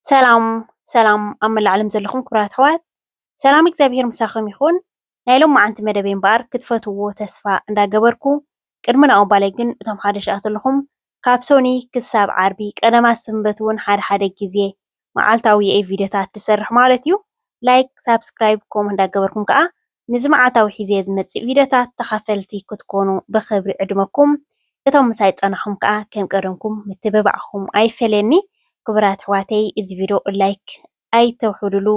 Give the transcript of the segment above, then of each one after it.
ሰላም ሰላም ኣብ መላእ ዓለም ዘለኹም ክቡራት ኣሕዋት፣ ሰላም እግዚኣብሔር ምሳኹም ይኹን። ናይ ሎማዓንቲ መደበይ እምበኣር ክትፈትውዎ ተስፋ እንዳገበርኩ፣ ቅድሚ ናብኡ ምባለይ ግን እቶም ሓደሽቲ ዘለኹም፣ ካብ ሶኒ ክሳብ ዓርቢ ቀደማት ሰንበት እውን ሓደ ሓደ ግዜ መዓልታዊ የኢ ቪድዮታት ትሰርሕ ማለት እዩ። ላይክ፣ ሳብስክራይብ፣ ኮመንት እንዳገበርኩም ከዓ ንዚ መዓልታዊ ሒዘ ዝመፅእ ቪድዮታት ተኻፈልቲ ክትኮኑ ብኽብሪ ዕድመኩም። እቶም ምሳይ ዝፀናሕኹም ከዓ ከም ቀደምኩም ምትብባዕኹም ኣይፈለየኒ። ክቡራት ኣሕዋተይ፣ እዚ ቪድዮ ላይክ ኣይተውሕዱሉ፣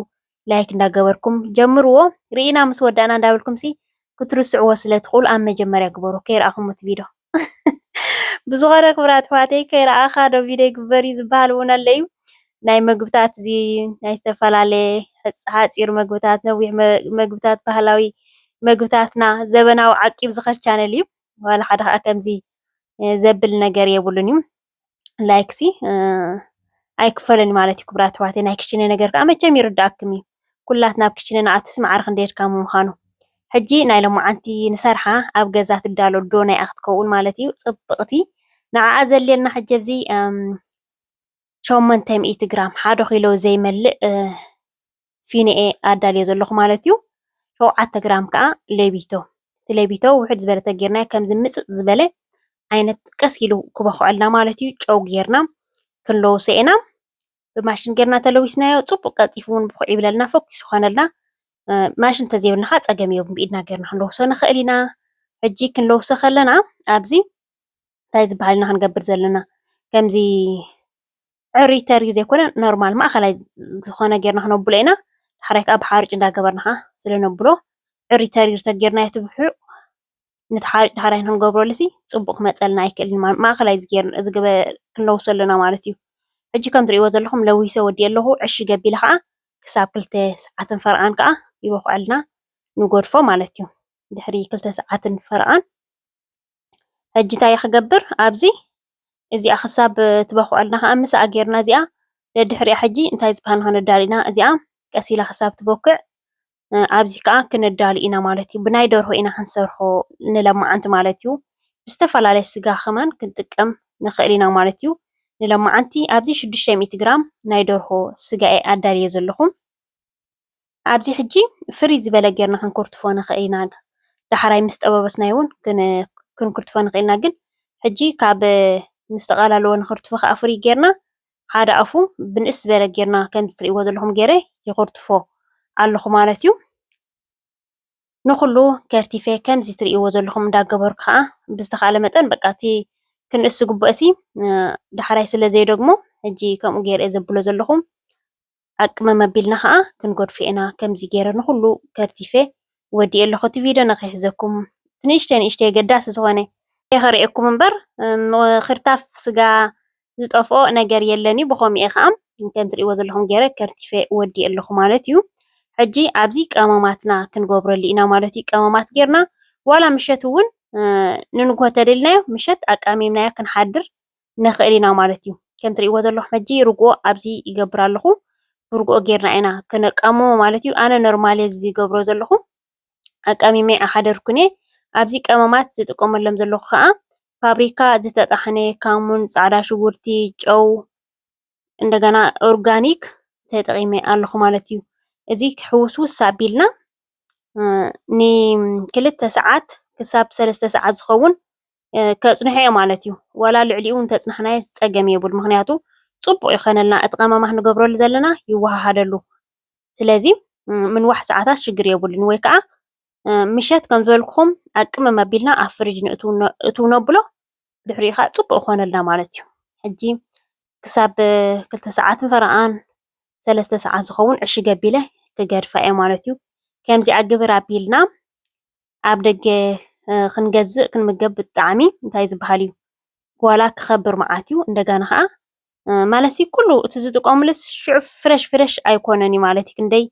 ላይክ እንዳገበርኩም ጀምርዎ። ርኢና ምስ ወዳእና እንዳበልኩም ሲ ክትርስዕዎ ስለ ትኽእሉ ኣብ መጀመርያ ግበሩ፣ ከይረኣኹም እቲ ቪድዮ። ብዝኾነ ክቡራት ኣሕዋተይ፣ ከይረኣኻ ዶ ቪድዮ ይግበር እዩ ዝበሃል እውን ኣሎ እዩ። ናይ መግብታት እዚ ናይ ዝተፈላለየ ሕጽ-፣ ሓጺር መግብታት፣ ነዊሕ መ-፣ መግብታት፣ ባህላዊ መግብታትና ዘበናዊ ዓቂብ ዝኸድ ቻነል እዩ። ዋላ ሓደ ከዓ ከምዚ፣ እ፣ ዘብል ነገር የብሉን እዩ። ላይክ ሲ፣ እ፣ ኣይክፈልን ማለት እዩ ክቡራት ኣሕዋተይ። ናይ ክሽነ ነገር ከዓ መቸም ይርዳእኩም እዩ። ኩላትና ኣብ ክሽነ ንኣትስ ማዕረ ክንደይ ኣድካሚ ምዃኑ። ሕጂ ናይ ሎማዓንቲ ንሰርሓ ኣብ ገዛ ትዳሎ ዶ ናይ ኣኽትከውን ማለት እዩ። ጽብቕቲ ንዓኣ ዘልየልና ሕጂ ኣብዚ፣ እም፣ ሸሞንተ ሚእቲ ግራም፣ ሓደ ኪሎ ዘይመልእ፣ እ፣ ፊኖ እየ ኣዳልዮ ዘለኹ ማለት እዩ። ሸውዓተ ግራም ከዓ ሌቢቶ። እቲ ሌቢቶ ውሕድ ዝበለ ተጌርናዮ ከምዚ ምጽጽ ዝበለ ዓይነት ቀስ ኢሉ ክበኽዐልና ማለት እዩ። ጨው ጌርና ክንለውሶ ኢና። ብማሽን ጌርና ተለዊስናዮ ጽቡቕ ቀልጢፉ እውን ብኹዕ ይብለልና፣ ፈኪሱ ኮነልና። እ፣ ማሽን እንተዘይብልና ከዓ ጸገም የብሉን፣ ብኢድና ጌርና ክንለውሶ ንኽእል ኢና። ሕጂ ክንለውሶ ከለና ኣብዚ እንታይ ዝበሃል ኢና ክንገብር ዘለና? ከምዚ ዕሪ ተሪ ዘይኮነ ኖርማል ማእኸላይ ዝኾነ ጌርና ክነብሎ ኢና። ዳሕራይ ከዓ ብሓርጭ እንዳገበርና ከዓ ስለ ነብሎ ዕሪ ተሪ ተጌርናዮ እቲ ብሑዕ ነቲ ሓርጭ ዳሕራይ ክንገብረሉ ሲ ጽቡቕ ክመጸልና ኣይክእልን። ማ-፣ ማእኸላይ ዝጌር-፣ ዝገበ-፣ ክንለውሶ ኣለና ማለት እዩ። ሕጂ ከም ትርእይዎ ዘለኹም ለዊሰ ወዲእ ኣለኹ። ዕሽግ ኣቢለ ከዓ ክሳብ ክልተ ሰዓትን ፈረቓን ከዓ ይበኽዐልና ንገድፎ ማለት እዩ። ድሕሪ ክልተ ሰዓትን ፈረቓን ሕጂ እንታይ ክገብር ኣብዚ እዚኣ ክሳብ ትበኽዐልና ከዓ ምስኣ ጌርና እዚኣ ደድሕሪኣ ሕጂ እንታይ ዝበሃል ንኸነዳሉ ኢና። እዚኣ ቀስ ኢላ ክሳብ ትቦክዕ፣ እ፣ ኣብዚ ከዓ ክነዳሉ ኢና ማለት እዩ። ብናይ ደርሆ ኢና ክንሰርሖ ንለማዓንቲ ማለት እዩ። ዝተፈላለየ ስጋ ከማን ክንጥቀም ንኽእል ኢና ማለት እዩ። ንለማዓንቲ ኣብዚ ሽዱሽተ ሚእቲ ግራም ናይ ደርሆ ስጋ እየ ኣዳልየ ዘለኹ። ኣብዚ ሕጂ ፍርይ ዝበለ ጌርና ክንክርትፎ ንኽእል ኢና። ዳሕራይ ምስ ጠበበስናዮ እውን ክን-፣ ክንክርትፎ ንኽእል ኢና። ግን ሕጂ ካብ ምስ ተቓላለዎ ንኽርትፎ ከዓ ፍርይ ጌርና ሓደ ኣፉ ብንእስ ዝበለ ጌርና ከምዚ ትርእይዎ ዘለኹም ጌረ ይኽርትፎ ኣለኹ ማለት እዩ። ንኹሉ ከርቲፌ ከምዚ ትርእይዎ ዘለኹም እንዳገበርኩ ከዓ ብዝተኻለ መጠን በቃ እቲ ክንእስ ዝግብኦ ሲ፣ እ፣ ዳሕራይ ስለ ዘይደግሞ ሕጂ ከምኡ ጌረ እየ ዘብሎ ዘለኹ። ኣቅመም ኣቢልና ከዓ ክንገድፎ ኢና። ከምዚ ጌረ ንኹሉ ከርቲፌ ወዲኤ ኣለኹ። እቲ ቪድዮ ንኸይሕዘኩም እቲ ንእሽተይ ንእሽተይ ገዳሲ ዝኾነ ከርእየኩም እምበር፣ እም፣ ክርታፍ ስጋ ዝጠፍኦ ነገር የለን እዩ። ብኸምኡ እየ ከዓ ከም ትርእይዎ ዘለኹም ጌረ ከርቲፌ ወዲኤ ኣለኹ ማለት እዩ። ሕጂ ኣብዚ ቀመማትና ክንገብረሉ ኢና ማለት እዩ። ቀመማት ጌርና ዋላ ምሸት እውን፣ እ፣ ንንግሆ ተደሊናዮ ምሸት ኣቃሚምናዮ ክንሓድር ንኽእል ኢና ማለት እዩ። ከም ትርእይዎ ዘለኹም ሕጂ ርግኦ ኣብዚ ይገብር ኣለኹ። ብርግኦ ጌርና ኢና ክነቃምሞ ማለት እዩ። ኣነ ኖርማል እየ ዝገብሮ ዘለኹ። ኣቃሚመ ኣይሓደርኩን እየ። ኣብዚ ቀመማት ዝጥቀመሎም ዘለኹ ከዓ ፋብሪካ ዝተጣሕነ ካሙን፣ ፃዕዳ ሽጉርቲ፣ ጨው፣ እንደገና ኦርጋኒክ ተጠቂመ ኣለኹ ማለት እዩ። እዚ ክሕውስውስ ኣቢልና፣ እ፣ ንክልተ ሰዓት ክሳብ ሰለስተ ሰዓት ዝኸውን፣ እ፣ ከጽንሖ እየ ማለት እዩ። ዋላ ልዕሊኡ እንተጽናሕናዮ ጸገም የብሉ። ምኽንያቱ ጽቡቕ ይኾነልና። እቲ ቀመማት ንገብረሉ ዘለና ይወሃሃደሉ። ስለዚ፣ እ፣ ምንዋሕ ሰዓታት ሽግር የብሉን። ወይ ከዓ፣ እ፣ ምሸት ከም ዝበልኩኹም ኣቅምም ኣቢልና ኣብ ፍሪጅ ንእትው ነ-፣ እትው ነብሎ። ድሕሪኡ ከዓ ጽቡቕ ይኾነልና ማለት እዩ። ሕጂ ክሳብ ክልተ ሰዓትን ፈረቓን፣ ሰለስተ ሰዓት ዝኸውን ዕሽግ ኣቢለ ክገድፋ እየ ማለት እዩ። ከምዚኣ ግብር ኣቢልና ኣብ ደገ፣ እ፣ ክንገዝእ ክንምገብ ብጣዕሚ እንታይ ዝበሃል እዩ፣ ዋላ ክኸብር መዓት እዩ። እንደገና ከዓ፣ እ፣ ማለትሲ ኩሉ እቲ ዝጥቀሙሉስ ሽዑ ፍረሽ ፍረሽ ኣይኮነን እዩ ማለት እዩ። ክንደይ፣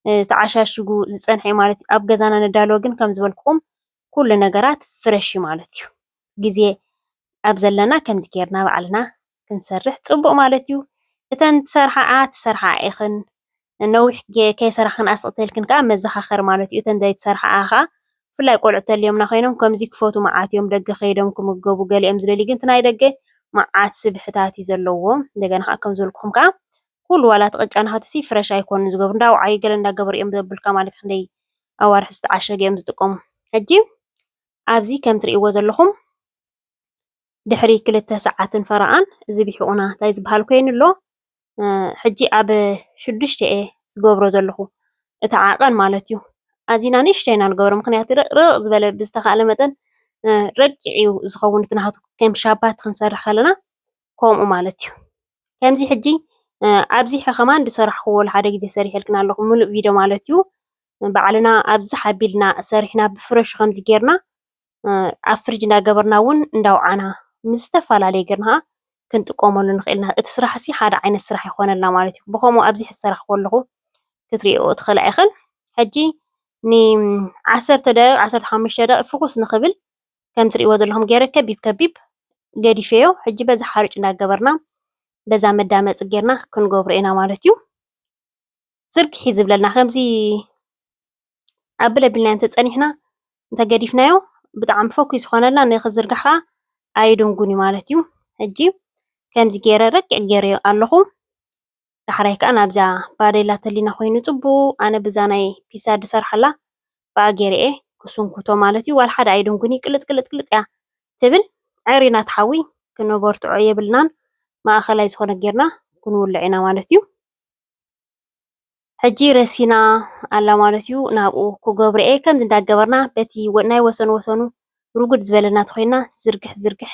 እ፣ ተዓሻሽጉ ዝጸንሐ እዩ ማለት እዩ። ኣብ ገዛና ነዳልዎ ግን ከም ዝበልኩኹም ኩሉ ነገራት ፍረሽ እዩ ማለት እዩ። ግዜ ኣብ ዘለና ከምዚ ጌርና ባዕልና ክንሰርሕ ጽቡቕ ማለት እዩ። እተን ትሰርሓኣ ትሰርሓ ኢኽን፣ ነዊሕ ጌ-፣ ከይሰራሕክን ኣስቕተልክን ከኣ መዘኻኸሪ ማለት እዩ። እተን ዘይትሰርሓኣ ከኣ ብፍላይ ቆልዑ ተልዮምና ኮይኖም ከምዚ ክፈቱ መዓት እዮም። ደገ ከይዶም ክምገቡ ገሊኦም ዝደልዩ፣ ግን እቲ ናይ ደገ መዓት ስብሕታት እዩ ዘለዎ። እንደገና ከኣ ከም ዝበልኩኹም ከኣ ኩሉ ዋላ እቲ ቅጫ ናሃትሲ ፍረሽ ኣይኮኑን ዝገብሩ፣ እንዳውዓዩ ገለ እንዳገበሩ እዮም ዘብሉካ ማለት፣ ክንደይ ኣዋርሕ ዝተዓሸገ እዮም ዝጥቀሙ። ሕጂ ኣብዚ ከም ትርእይዎ ዘለኹም ድሕሪ ክልተ ሰዓትን ፈረቓን እዚ ቢሒቑና እንታይ ዝበሃል ኮይኑ ኣሎ። ሕጂ ኣብ ሽዱሽተ እየ ዝገብሮ ዘለኹ፣ እቲ ዓቐን ማለት እዩ። ኣዚና ንእሽተይ ኢና ንገብሮ፣ ምክንያቱ ርቕ ዝበለ ብዝተኻእለ መጠን ረቂቕ እዩ ዝኸውን፣ እቲ ናሃቱ ከም ሻባት ክንሰርሕ ከለና ከምኡ ማለት እዩ። ከምዚ ሕጂ ኣብዚሐ ከማን ዝሰራሕኩዎ ሓደ ግዜ ሰሪሐልክን ኣለኹ፣ ምሉእ ቪድዮ ማለት እዩ። ባዕልና ኣብዚ ሓቢልና ሰሪሕና ብፍረሹ ከምዚ ጌርና ኣብ ፍርጅ እንዳገበርና እውን እንዳውዓና ምስ ዝተፈላለየ ጌርና ክንጥቀመሉ ንኽእል ኢና። እቲ ስራሕ ሲ ሓደ ዓይነት ስራሕ ይኾነልና ማለት እዩ። ብኸምኡ ኣብዚ ሕሰራሕ ከለኹ ክትሪኦ ትኽእላ ኢኽን። ሕጂ ን ዓሰርተ ደቂቕ፣ ዓሰርተ ሓሙሽተ ደቂቕ ፍኹስ ንኽብል ከም ትሪእዎ ዘለኹም ገይረ ከቢብ ከቢብ ገዲፈዮ። ሕጂ በዛ ሓሩጭ እንዳገበርና በዛ መዳመፂ ጌርና ክንገብሮ ኢና ማለት እዩ። ዝርግሒ ዝብለልና ከምዚ ኣብል ኣቢልና እንተጸኒሕና እንተገዲፍናዮ ብጣዕሚ ፈኩስ ዝኾነልና ንኽዝርጋሕ ከዓ ኣይድንጉን እዩ ማለት እዩ። ሕጂ ከምዚ ገይረ ረቂቕ ገይረዮ ኣለኹ። ዳሕራይ ከዓ ናብዛ ባዴላ ተሊና ኮይኑ ጽቡቕ ኣነ ብዛ ናይ ፒሳ ድሰርሓላ ብኣ ገይረ እየ ክስንኩቶ ማለት እዩ። ዋላ ሓደ ኣይድንጉን እዩ። ቅልጥ ቅልጥ ቅልጥ እያ ትብል። ዕሪና ትሓዊ ክነበርትዖ የብልናን። ማእኸላይ ዝኾነ ጌርና ክንውልዕ ኢና ማለት እዩ። ሕጂ ረሲና ኣላ ማለት እዩ። ናብኡ ክገብሮ እየ። ከምዚ እንዳገበርና በቲ ወ-፣ ናይ ወሰኑ ወሰኑ ርጉድ ዝበለና ተኾይና ዝርግሕ ዝርግሕ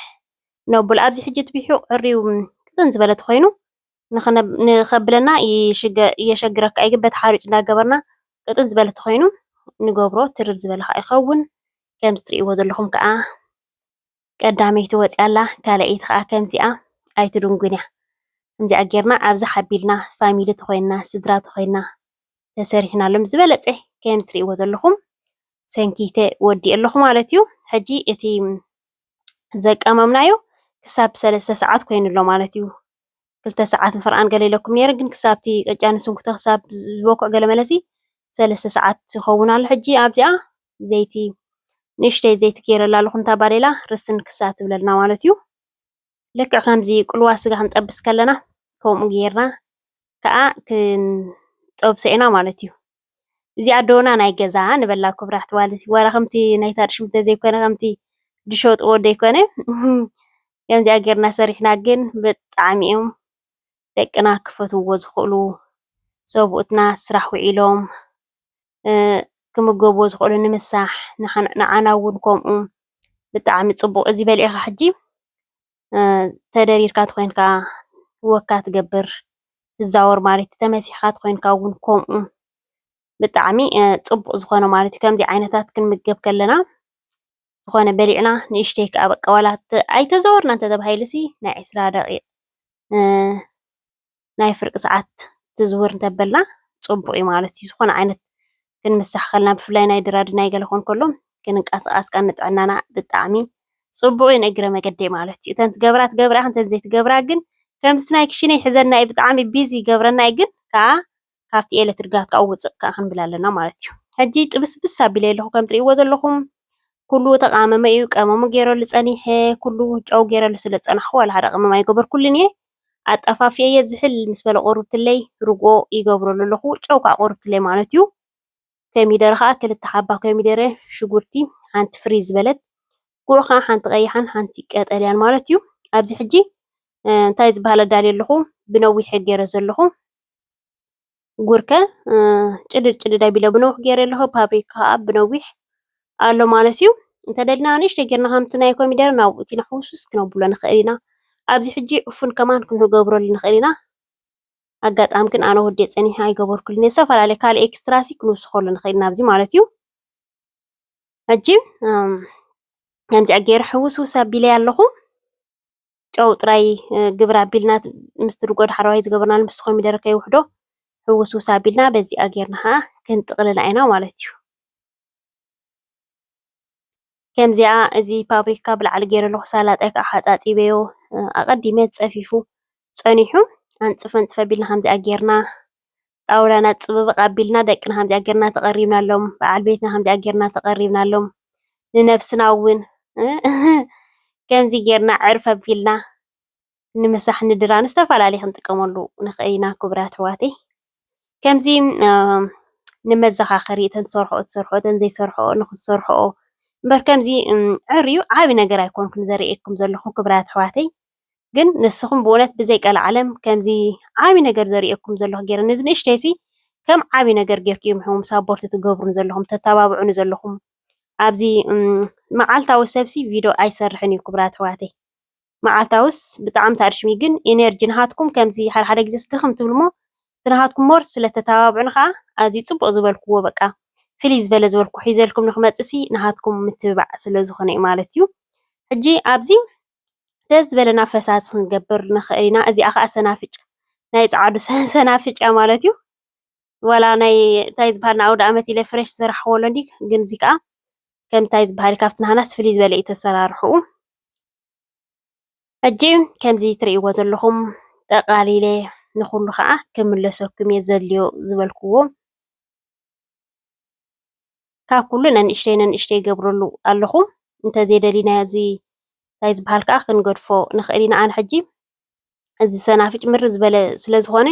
ነብሎ። ኣብዚ ሕጂ እቲ ቢሑ ዕርዩ ቅጥን ዝበለ ተኾይኑ ንኽነ-፣ ንኸብለና ይሽገ-፣ የሸግረካ እዩ። ግን በቲ ሓሪጭ እንዳገበርና ቅጥን ዝበለ ተኾይኑ ንገብሮ ትርር ዝበለ ከዓ ይኸውን። ከምዚ ትርእይዎ ዘለኹም ከዓ ቀዳመይቲ ወፂኣ ኣላ፣ ካልኣይቲ ከዓ ከምዚኣ ኣይትድንጉን እያ። ከምዚኣ ጌርና ኣብዚ ሓቢልና ፋሚሊ ተኾይንና ስድራ ተኾይንና ተሰሪሕናሎም ዝበለፀ ከም ትርእይዎ ዘለኹም ሰንኪተ ወዲእ ኣለኹ ማለት እዩ። ሕጂ እቲ ዘቀመምናዮ ክሳብ ሰለስተ ሰዓት ኮይኑ ኣሎ ማለት እዩ። ክልተ ሰዓት ንፍርኣን ገለ ኢለኩም ነይረ፣ ግን ክሳብ እቲ ቅጫ ንስንኩቶ ክሳብ ዝበኩዕ ገለ መለሲ ሰለስተ ሰዓት ይኸውን ኣሎ። ሕጂ ኣብዚኣ ዘይቲ ንእሽተይ ዘይቲ ገይረላ ኣለኹ፣ እንታ ባዴላ ርስን ክሳብ ትብለልና ማለት እዩ። ልክዕ ከምዚ ቅልዋ ስጋ ክንጠብስ ከለና ከምኡ ጌርና ከዓ ክንጠብሶ ኢና ማለት እዩ። እዚኣ ኣዶና ናይ ገዛ ንበላ ክቡር ኣሕዋት፣ ዋላ ከምቲ ናይ ታርሽም ተዘይኮነ ከምቲ ዝሸጥዎ ዘይኮነ ከምዚኣ ጌርና ሰሪሕና ግን ብጣዕሚ እዮም ደቅና ክፈትውዎ ዝኽእሉ። ሰብኡትና ስራሕ ውዒሎም እ፣ ክምገብዎ ዝኽእሉ ንምሳሕ፣ ንሓን-፣ ንዓና እውን ከምኡ ብጣዕሚ ጽቡቕ። እዚ በሊዕኻ ሕጂ፣ እ፣ ተደሪርካ ተኾይንካ ወካ ትገብር፣ ትዛወር ማለት እዩ። ተመሲሕካ ተኾይንካ እውን ከምኡ ብጣዕሚ፣ እ፣ ጽቡቕ ዝኾነ ማለት እዩ። ከምዚ ዓይነታት ክንምገብ ከለና ዝኾነ በሊዕና ንእሽተይ ከኣ በቃ ዋላ ት-፣ ኣይተዛወርና እንተተባሂሉሲ ናይ ዕስራ ደቂቕ፣ እ፣ ናይ ፍርቂ ሰዓት ትዝውር እንተበልና ጽቡቕ እዩ ማለት እዩ። ዝኾነ ዓይነት ክንምሳሕ ከለና ብፍላይ ናይ ድራድ ናይ ገለ ኮን ከሎ ክንንቀሳቐስ ከኣ ንጥዕናና ብጣዕሚ ጽቡቕ እዩ፣ ንእግረ መገደይ ማለት እዩ። እተን ትገብራ ትገብራ ኢኽን፣ እተን ዘይትገብራ ግን ከምዚ ናይ ክሽነ ይሕዘና እዩ፣ ብጣዕሚ ቢዚ ይገብረና እዩ፣ ግን ከኣ ካብቲ ኤሌክትሪክ ጋት ከኣ ውጽእ ከኣ ክንብል ኣለና ማለት እዩ። ሕጂ ጥብስብስ ኣቢለ ኣለኹ ከም ትርእይዎ ዘለኹም። ኩሉ ተቃመመ እዩ፣ ቀመሙ ገይረሉ ጸኒሐ፣ ኩሉ ጨው ገይረሉ ስለ ዝጸናሕኩ ዋላ ሓደ ቅመም ኣይገበርኩሉን እየ። ኣጠፋፊኤ እየ ዝሕል ምስ በለ ቁርብትለይ ርግኦ ይገብረሉ ኣለኹ፣ ጨው ከኣ ቁርብትለይ ማለት እዩ። ኮሚደረ ከኣ ክልተ ሓባ ኮሚደረ፣ ሽጉርቲ ሓንቲ ፍሪ ዝበለት፣ ጉዕ ከኣ ሓንቲ ቀይሓን ሓንቲ ቀጠልያን ማለት እዩ። ኣብዚ ሕጂ፣ እ፣ እንታይ ዝበሃል ኣዳልየ ኣለኹ፣ ብነዊሕ ገይረ ዘለኹ። ጉርከ፣ እ፣ ጭድድ ጭድድ ኣቢለ ብነዊሕ ገይረ ኣለኹ። ፓፕሪካ ከኣ ብነዊሕ ኣሎ ማለት እዩ። እንተደልና ንእሽተይ ጌርና ከምቲ ናይ ኮሚደረ ናብኡ እቲና ሕውስውስ ክነብሎ ንኽእል ኢና። ኣብዚ ሕጂ ዕፉን ከማን ክንገብረሉ ንኽእል ኢና። ኣጋጣሚ ግን ኣነ ወዲየ ጸኒሐ ኣይገበርኩሉን እየ። ዝተፈላለየ ካልእ ኤክስትራ ሲ ክንውስኸሉ ንኽእል ኢና ኣብዚ ማለት እዩ። ሕጂ፣ እም፣ ከምዚኣ ገይረ ሕውስውስ ኣቢለያ ኣለኹ። ጨው ጥራይ፣ እ፣ ግብር ኣቢልና ት-፣ ምስቲ ርጎ ዳሕረዋይ ዝገበርናሉ ምስቲ ኮሚደረ ከይውሕዶ ሕውስውስ ኣቢልና በዚኣ ጌርና ኸዓ ክንጥቕልላ ኢና ማለት እዩ። ከምዚኣ እዚ ፓፕሪካ ብላዕሊ ገይረ ኣለኹ፣ ሳላጣይ ከዓ ሓፃፂበዮ፣ እ፣ ኣቐዲመ ጸፊፉ ጸኒሑ ኣንጽፍ ኣንጽፍ ኣቢልና ከምዚኣ ጌርና ጣውላና ጽብብቕ ኣቢልና ደቅና ከምዚኣ ጌርና ተቐሪብናሎም፣ በዓል ቤትና ከምዚኣ ጌርና ተቐሪብናሎም፣ ንነብስና እውን፣ እ፣ ከምዚ ጌርና ዕርፍ ኣቢልና ንምሳሕ፣ ንድራር፣ ንዝተፈላለየ ክንጥቀመሉ ንኽእል ኢና ክቡራት ኣሕዋተይ። ከምዚ ንመዘኻኸሪ፣ እተን ትሰርሕኦ ትሰርሕኦ፣ እተን ዘይሰርሕኦ ንክትሰርሕኦ። እምበር ከምዚ ዕርዩ ዓቢ ነገር ኣይኮንኩን ዘርእየኩም ዘለኹ ክቡራት ኣሕዋተይ። ግን ንስኹም ብእውነት ብዘይ ቀልዓለም ከምዚ ዓቢ ነገር ዘርእየኩም ዘለኹ ገይረ፣ ነዚ ንእሽተይሲ ከም ዓቢ ነገር ገይርኩም ኢኹም ሳፖርት ትገብሩን ዘለኹም፣ ተተባብዑኒ ዘለኹም። ኣብዚ መዓልታዊ ሰብሲ ቪድዮ ኣይሰርሕን እዩ ክቡራት ኣሕዋተይ። መዓልታውስ ብጣዕሚ ታድሽሚ፣ ግን ኤነርጂ ናሃትኩም ከምዚ ሓደ ሓደ ግዜ ስድኽም ትብልሞ፣ እቲ ናሃትኩም ሞር ስለ ተተባብዑኒ ከዓ ኣዝዩ ጽቡቕ ዝበልክዎ፣ በቃ ፍልይ ዝበለ ዝበልኩ ሒዘልኩም ንክመጽሲ ናሃትኩም ምትብባዕ ስለ ዝኾነ እዩ ማለት እዩ። ሕጂ ኣብዚ ደስ ዝበለና ፈሳሲ ክንገብር ንኽእል ኢና። እዚኣ ከዓ ሰናፍጭ፣ ናይ ጸዓዱ ሰናፍጭ እያ ማለት እዩ። ዋላ ናይ እንታይ ዝበሃል ንኣውደ ኣመት ኢለ ፍሬሽ ዝሰራሕዎ ኣሎ እንዲ፣ ግን እዚ ከዓ ከም እንታይ ዝበሃል ካብቲ ናህናስ ፍልይ ዝበለ እዩ ተሰራርሕኡ። ሕጂ ከምዚ ትርእይዎ ዘለኹም ጠቓሊለ ንኹሉ ከዓ ክምለሰኩም እየ ዘድልዮ ዝበልክዎ። ካብ ኩሉ ነንእሽተይ ነንእሽተይ ይገብረሉ ኣለኹ። እንተዘይደሊና እዚ እንታይ ዝበሃል ከዓ ክንገድፎ ንኽእል ኢና። ኣነ ሕጂ እዚ ሰናፍጭ ምር ዝበለ ስለ ዝኾነ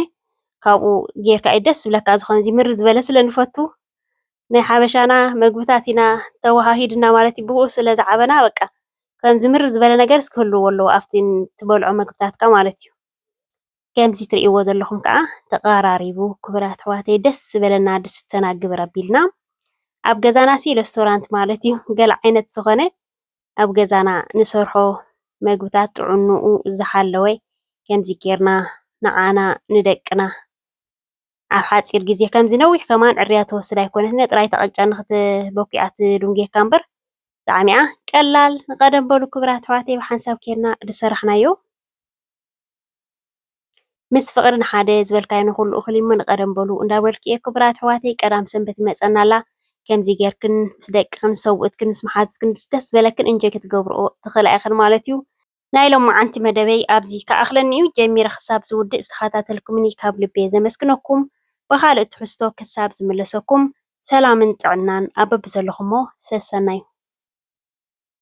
ካብኡ ጌርካ እዩ ደስ ዝብለካ። ዝኾነ እዚ ምር ዝበለ ስለ ንፈቱ ናይ ሓበሻና መግብታት ኢና ተወሃሂድና ማለት እዩ። ብኡ ስለ ዝዓበና በቃ ከምዚ ምር ዝበለ ነገር ክህልዎ ኣለዎ ኣብቲ ትበልዖ መግብታትካ ማለት እዩ። ከምዚ ትርእይዎ ዘለኹም ከዓ ተቐራሪቡ ክቡራት ኣሕዋተይ ደስ ዝበለና ድስተና ግብር ኣቢልና ኣብ ገዛና ሲ ሬስቶራንት ማለት እዩ። ገለ ዓይነት ዝኾነ ኣብ ገዛና ንሰርሖ መግብታት ጥዕንኡ ዝሓለወ ከምዚ ጌርና ንዓና ንደቅና ኣብ ሓፂር ግዜ ከምዚ ነዊሕ ከማን ዕርያ ትወስድ ኣይኮነትን። ጥራይ ተቐጫ ንክትበኩያ ትድንጌካ እምበር ብጣዕሚ እያ ቀላል። ንቀደም በሉ ክቡራት ኣሕዋተይ ብሓንሳብ ኬድና ዝሰራሕናዮ ምስ ፍቕሪ ንሓደ ዝበልካዮ ንኹሉ እኹል እሞ ንቀደም በሉ እንዳበልኩ እየ ክቡራት ኣሕዋተይ። ቀዳም ሰንበት ይመፀና ኣላ። ከምዚ ጌርክን ምስ ደቅክን ሰብኡትክን ምስ መሓዝክን ምስ ደስ ዝበለክን እንጆይ ክትገብርኦ ትኽእላ ኢኽን ማለት እዩ። ናይ ሎማዓንቲ መደበይ ኣብዚ ከኣኽለኒ እዩ። ጀሚረ ክሳብ ዝውድእ ዝተኸታተልኩምኒ ካብ ልቢ እየ ዘመስግነኩም። ብኻልእ ትሕዝቶ ክሳብ ዝምለሰኩም ሰላምን ጥዕናን ኣብ በብዘለኹሞ ሰሰናዩ።